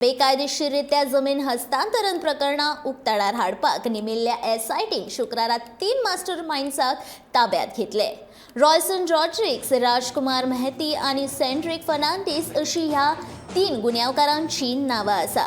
बेकायदेशीररित्या जमीन हस्तांतरण प्रकरणां उक्ताडार हाडपाक निमिल्ल्या एसआयटीन शुक्रारा 3 मास्टर मायंड्साक ताब्यात घेतले. रॉयसन रॉड्रिक्स, राजकुमार मेहती आनी सेंड्रिक फर्नांडीस अशी ह्या 3 गुन्यांवकारांची नांवां आसा.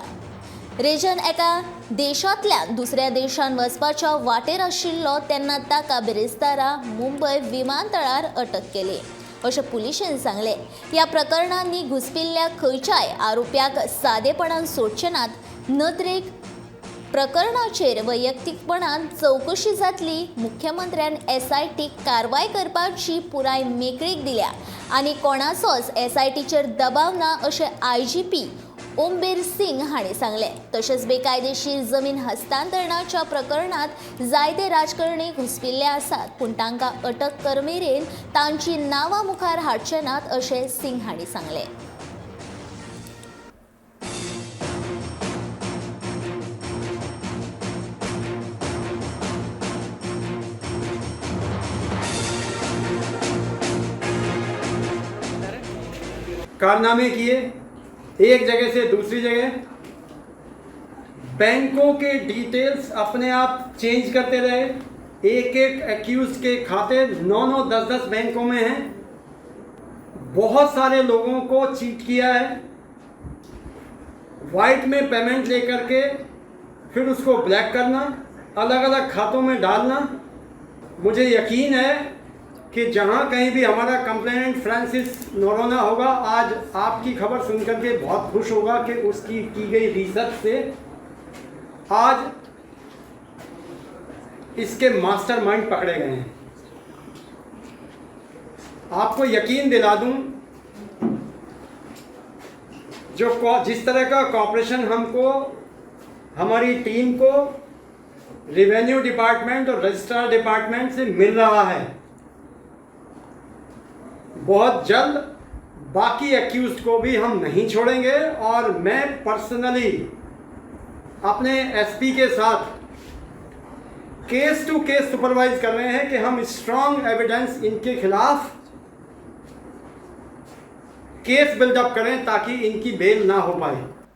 रेजन एका देशांतल्यान दुसऱ्या देशांत वचपाच्या वाटेर आशिल्लो तेन्ना ताका बिरेस्तारा मुंबय विमानतळार अटक केली अशें पुलिशेन सांगलें. ह्या प्रकरणांनी घुसपिल्ल्या खंयच्याय आरोप्याक सादेपणान सोडचे नात. नदरेक प्रकरणाचेर वैयक्तीकपणान चवकशी जातली. मुख्यमंत्र्यान एसआयटीक कारवाय करपाची पुराय मेकळीक दिल्या आनी कोणाचोच एसआयटीचेर दबाव ना अशें आयजीपी ओमबीर सिंग हांणी सांगलें. तशेंच बेकायदेशीर जमीन हस्तांतरणाच्या प्रकरणांत जायते राजकारणी घुसपिल्ले आसात, पूण तांकां अटक करमेरेन तांची नांवां मुखार हाडचे नात अशें सिंग हांणी सांगलें. कारनामे किए, एक जगह से दूसरी जगह, बैंकों के डिटेल्स अपने आप चेंज करते रहे। एक एक एक्यूज के खाते 9-9, 10-10 बैंकों में हैं। बहुत सारे लोगों को चीट किया है। वाइट में पेमेंट लेकर के फिर उसको ब्लैक करना, अलग अलग खातों में डालना। मुझे यकीन है कि जहां कहीं भी हमारा कंप्लेनेंट फ्रांसिस नोरोना होगा, आज आपकी खबर सुनकर के बहुत खुश होगा कि उसकी की गई रिसर्च से आज इसके मास्टरमाइंड पकड़े गए हैं। आपको यकीन दिला दूं, जो जिस तरह का कॉपरेशन हमको, हमारी टीम को रेवेन्यू डिपार्टमेंट और रजिस्ट्रार डिपार्टमेंट से मिल रहा है, बहुत जल्द बाकी एक्यूज को भी हम नहीं छोड़ेंगे। और मैं पर्सनली अपने एसपी के साथ केस टू केस सुपरवाइज कर रहे हैं कि हम स्ट्रांग एविडेंस इनके खिलाफ केस बिल्डअप करें ताकि इनकी बेल ना हो पाए।